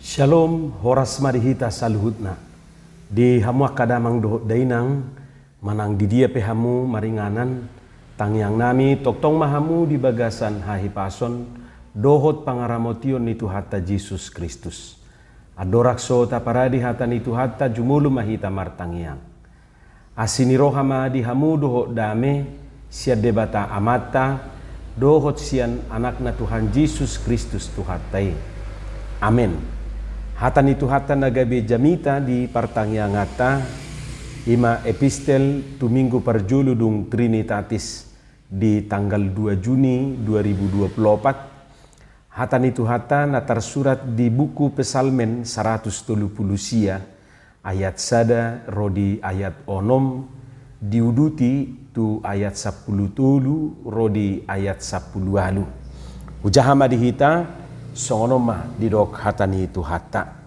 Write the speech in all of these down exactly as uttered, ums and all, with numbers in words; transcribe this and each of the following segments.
Syalom, horas ma di hita saluhutna. Di hamu angka damang dohot dainang, manang di dia pe hamu maringanan, tangiang nami tongtong ma hamu di bagasan hahipason dohot pangaramotion ni Tuhanta Jesus Kristus. Andorang so taparade hata ni Tuhanta, jumolo ma hita martangiang. Asi ni roha ma di hamu dohot dame sian Debata Amanta dohot sian Anakna Tuhan Jesus Kristus Tuhanta i. Amen. Hata ni Tuhanta na gabe jamita di partangianganta, i ma epistel tu minggu parjolo dung Trinitatis di tanggal dua Juni dua ribu dua puluh opat. Hata ni Tuhanta na tarsurat di buku Psalmen saratus tolu pulu sia, ayat sada ro di ayat onom, diuduti tu ayat sampulu tolu ro di ayat sampulu ualu. Hujaha ma di hita, songon on ma didok hata ni Tuhanta.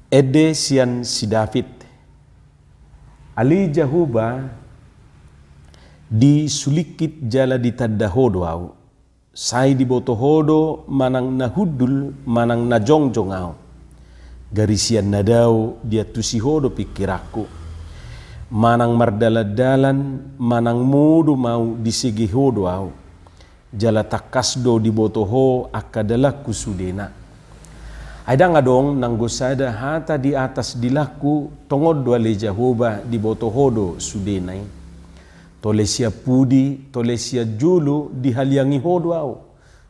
Ende sian si David. Ale Jahowa, disulingkit jala ditanda Ho do ahu. Sai diboto Ho do manang na hundul manang na jongjong ahu. Gari sian na dao diantusi Ho do pingkiranku. Manang mardalandalan manang modom ahu, disege Ho do ahu. Jala tangkas do diboto Ho angka dalanku sudena. Ai ndang adong nanggo sada hata di atas dilangku, tongon do ale Jahowa diboto Ho do sudena i. Tole sian pudi, tole sian jolo dihaliangi Ho do ahu,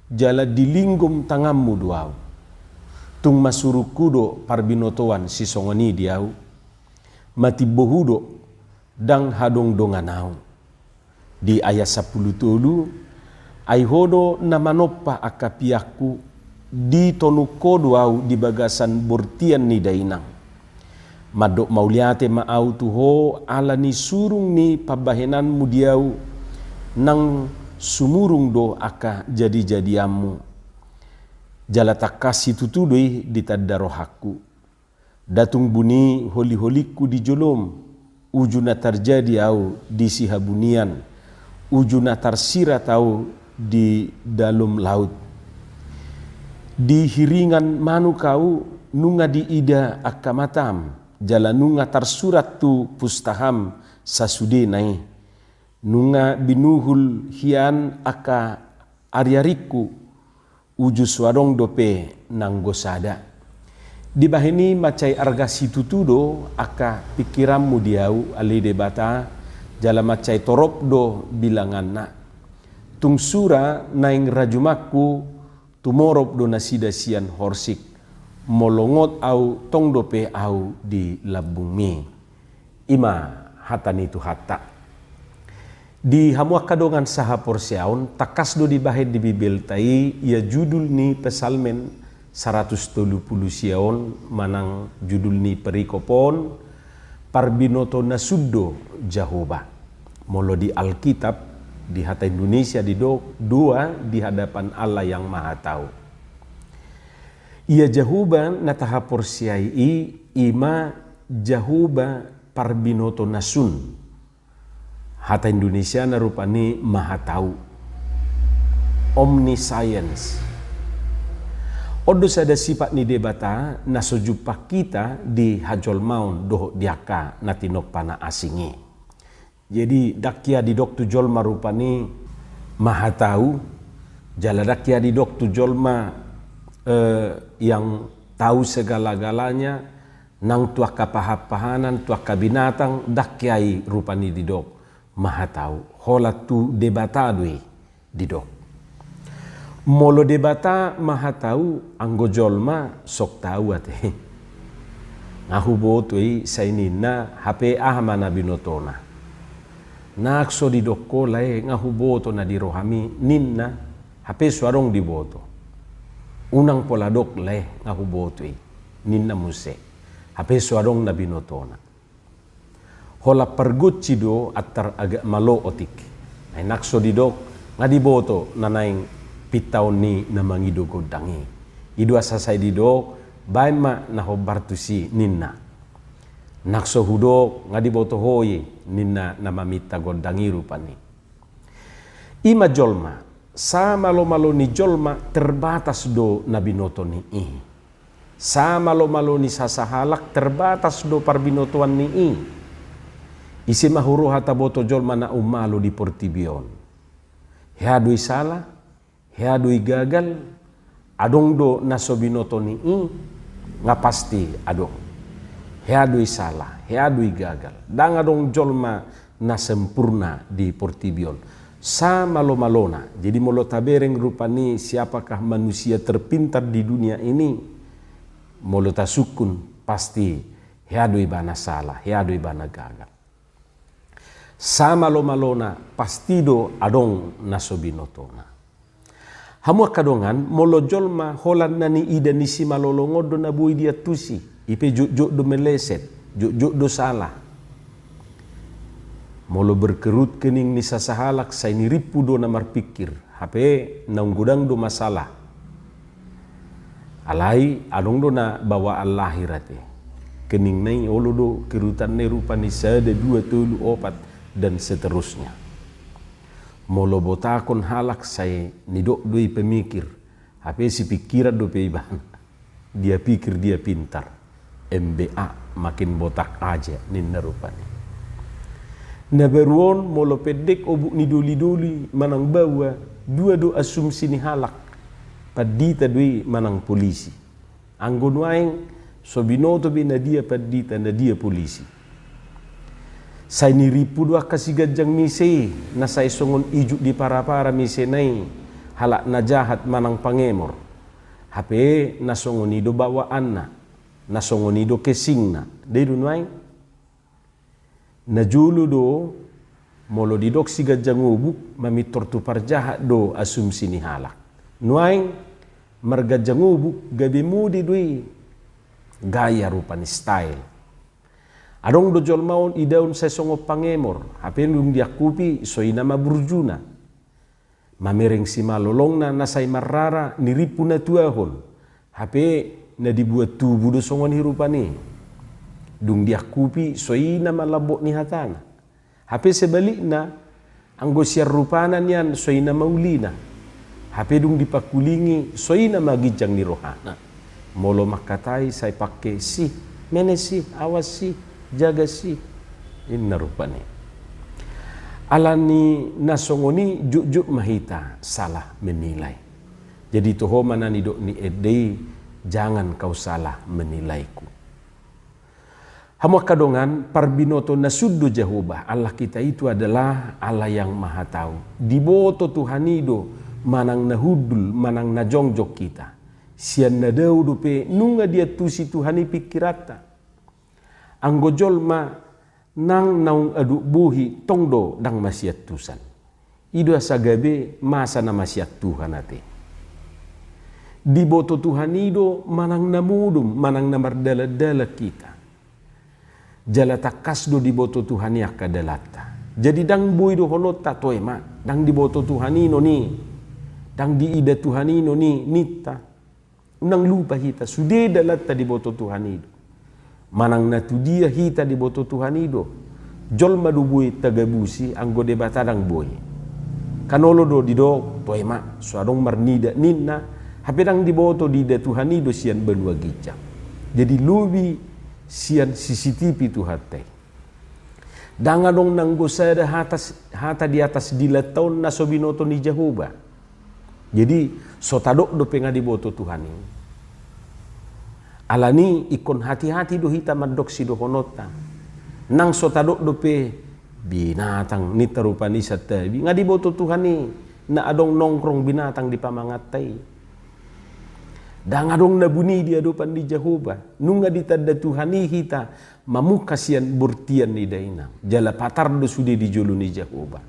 jala dilinggom tanganmu do ahu. Tung masurungku do parbinotoan sisongon i di ahu. Matimbo Hu do, ndang hadongdongan ahu. Di ayat sampulu tolu, ai Ho do na manompa angka piangku, ditonung Ho do ahu di bagasan bortian ni dainang. Mandok mauliate ma ahu tu Ho ala ni surung ni pambahenanmu di ahu, nang sumurung do angka jadijadianmu. Jala tangkas situtu do i ditanda rohangku. Nda tung buni holiholingku di jolom, uju na tarjadi ahu di sihabunian, uju na tarsirat ahu di dalom laut. Di hiringan manuk ahu nunga diida angka matam, jala nunga tarsurat tu pustaham sasudena i. Nunga binuhul hian angka ariaringku, uju so adong dope nanggo sada. Dibahen i mansai arga situtu do angka pingkiranmu di ahu, ale Debata, jala mansai torop do bilanganna. Tung sura naeng rajumanku, tumorop do nasida sian horsik, molo ngot ahu, tong dope ahu di lambungmi. I ma hata ni Tuhanta. Di hamu angka dongan sahaporseaon, tangkas do dibahen di Bibelta i ia judul ni Psalmen saratus tolu pulu sia on manang judul ni perikop on, Parbinoto na sun do Jahowa. Molo di Alkitab, di hata Indonesia didok, doa di hadapan Allah yang Maha Tahu. Ia Jahowa na tahaporseai i, i ma Jahowa parbinoto na sun. Hata Indonesiana rupani Maha Tahu. Omniscience. On do sada sipat ni Debata na so jumpang hita di hajolmaon dohot di angka na tinompana asing i. Jadi, ndang hea didok tu jolma rupani Maha Tahu, jala ndang hea didok tu jolma, eh, yang tahu segala-galanya, nang tu angka pahan-pahanan, tu angka binatang, ndang hea i rupani didok Maha Tahu. Holan tu Debata do i didok. Molo Debata Maha Tahu, anggo jolma so tahu ate. Nga huboto i, sai ninna, hape aha ma na binotona. Nang so didok ho lae, nga huboto na di rohami, ninna, hape so adong diboto. Unang pola dok lae, nga huboto i, ninna muse. Hape so adong na binotona. Holan pargonsi do antar agak malo otik. Ai nang so didok, nga diboto na naeng pintaon ni na mangido gondang i. I do asa sai didok, baen ma na hombar tusi ninna. Nang so hudok, nga diboto ho i ninna na maminta gondang i rupani. I ma jolma, samalo-malo ni jolma terbatas do na binoto ni i. Samalo-malo ni sasahalak terbatas do parbinotoan ni i. Ise ma huroha taboto jolma na ummalo di portibi on? Hea do i sala? Hea do i gagal? Adong do na so binoto ni i? Nga pasti adong. Hea do i sala? Hea do i gagal? Ndang adong jolma na sempurna di portibi on. Samalo-malona. Jadi molo tabereng rupani siapakah manusia terpintar di dunia ini, molo tasungkun pasti hea do ibana sala, hea do ibana gagal. Samalo-malona pasti do adong na so binotona. Hamu angka dongan, molo jolma holan na niida ni simalolong on do na boi diantusi, i pe jotjot do meleset, jotjot do sala. Molo berkerut kening ni sasahalak sai nirimpu do na marpingkir, hape naung godang do masalah. Alai adong do na bawaan lahir ate. Keningna i olo do kerutanna i rupani sada, dua, tolu, opat, dan seterusnya. Molo botakon halak sai nidok do i pemikir, hape sipingkiran dope ibana. Dia pikir dia pintar. M B A, makin botak aja, ninna rupani. Na baru on molo pendek obuk ni doli-doli manang baoa, dua do asumsi ni halak. Pandita do i manang polisi. Anggo nuaeng so binoto be na dia pandita, na dia polisi. Sai nirimpu do angka siganjang mise i, na sai songon ijuk di para-para misena i, halak na jahat manang pangemor. Hape na songon i do bawaanna, na songon i do kesingna. Dei do nuaeng? Na jolo do, molo didok siganjang obuk, mamintor tu parjahat do asumsi ni halak. Nuaeng, marganjang obuk gabe mode do i. Gaya rupani, style. Adong do jolma on idaon sai songon pangemor, hape dung diangkupi so i nama burjuna. Mamereng simalolongna na sai marrara nirimpu na tuahon, hape na dibuat tubu do songon i rupani. Dung diangkupi so i nama lambok ni hatana. Hape sebalikna, anggo sian rupana nian so i nama ulina. Hape dung dipangkulingi so i nama ginjang ni rohana. Molo mangkatai sai pangke si, mene si, awas si, jaga si. Inna rupani. Alani na songon i jotjot ma hita salah menilai. Jadi toho ma na nidok ni ende i, jangan kau salah menilaiku. Hamu angka dongan, parbinoto na sun do Jahowa, Allah kita itu adalah Allah yang Maha Tahu. Diboto Tuhan i do manang na hundul, manang na jongjong hita. Sian na dao dope nunga diantusi Tuhan i pingkiranta. Anggo jolma nang naung aduk bohi tong do ndang masiantusan. I do asa gabe masa na masiantuhan ate. Diboto Tuhan i do manang na modom, manang na mardalan-dalan hita. Jala tangkas do diboto Tuhan i angka dalanta. Jadi ndang boi dohononta toe ma, ndang diboto Tuhan i non i, ndang diida Tuhan i non i, ninta. Unang lupa hita, sude dalanta diboto Tuhan i do. Manang na tu dia hita diboto Tuhan i do. Jolma do boi tagabusi anggo Debata ndang boi. Kan olo do didok, toe ma, so adong marnida ninna, hape ndang diboto diida Tuhan i do sian banua ginjang. Jadi lobi sian C C T V Tuhanta i. Ndang adong nanggo sada hata, hata di atas dilanta on na so binoto ni Jahowa. Jadi, so tadok dope nga diboto Tuhan i. Alani ingkon hati-hati do hita mandok sidohononta. Nang so tadok dope binatang ninta rupani santabi, nga diboto Tuhan i, na adong nongkrong binatang di pamanganta i. Ndang adong na buni di adopan ni Jahowa. Nunga ditanda Tuhan i hita mamungka sian bortian ni dainang. Jala patar do sude di jolo ni Jahowa.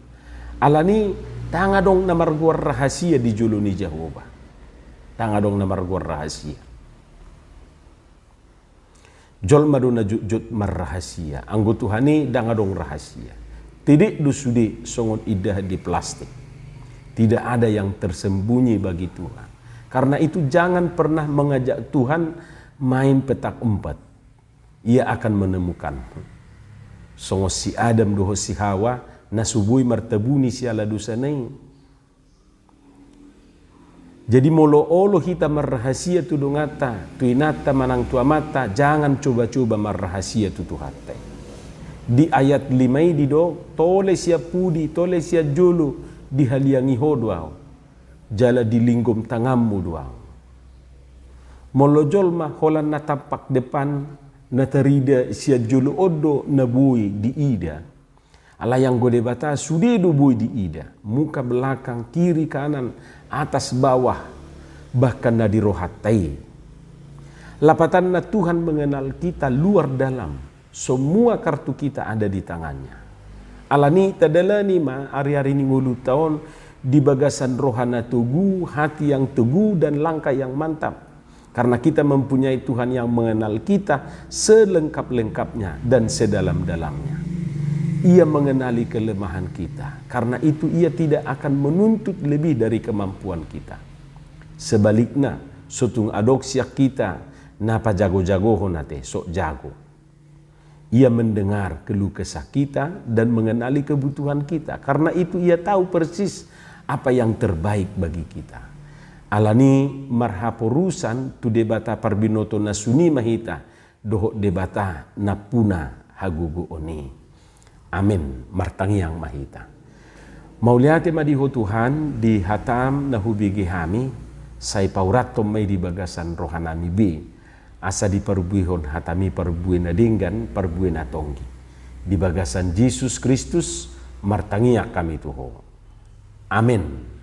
Alani ndang adong na margoar rahasia di jolo ni Jahowa. Ndang adong na margoar rahasia. Jolma do na jotjot marrahasia. Anggo Tuhan i ndang adong rahasia. Tedek do sude songon indahan di plastik. Tidak ada yang tersembunyi bagi Tuhan. Karena itu jangan pernah mengajak Tuhan main petak umpet. Ia akan menemukan. Songon si Adam dohot si Hawa, na so boi martabuni siala dosana i. Jadi molo olo hita marrahasia tu donganta, tu inanta manang tu amanta, jangan coba-coba marrahasia tu Tuhanta i. Di ayat lima i didok, tole sian pudi, tole sian jolo, dihaliangi Ho do Ahu. Jala dilinggom tanganmu do Ahu. Molo jolma holan na tampak depan, na tarida sian jolo on do na boi diida. Alai anggo Debata sude do boi diida, muka belakang, kiri kanan, atas bawah, bahkan na di rohanta i. Lapatanna Tuhan mengenal kita luar dalam, semua kartu kita ada di tangannya. Alani tadalani ma ari-ari ni ngolunta on di bagasan roha na togu, hati yang teguh dan langkah yang mantap. Karena kita mempunyai Tuhan yang mengenal kita selengkap-lengkapnya dan sedalam-dalamnya. Ia mengenali kelemahan kita. Karena itu Ia tidak akan menuntut lebih dari kemampuan kita. Sebaliknya, so tung adong sian hita na pajago-jagohon ate, sok jago. Ia mendengar keluh kesah kita dan mengenali kebutuhan kita. Karena itu Ia tahu persis apa yang terbaik bagi kita. Alani marhaporusan tu Debata parbinoto na suni ma hita dohot Debata nampuna hagogoon i. Amen. Martangiang ma hita. Mauliate ma di Ho Tuhan, di hataM na hubege hami, sai paurathon ma i di bagasan rohanami be, asa diparbuehon hataMi parbue na denggan, parbue na tonggi. Di bagasan Jesus Kristus, martangiang hami tu Ho. Amen.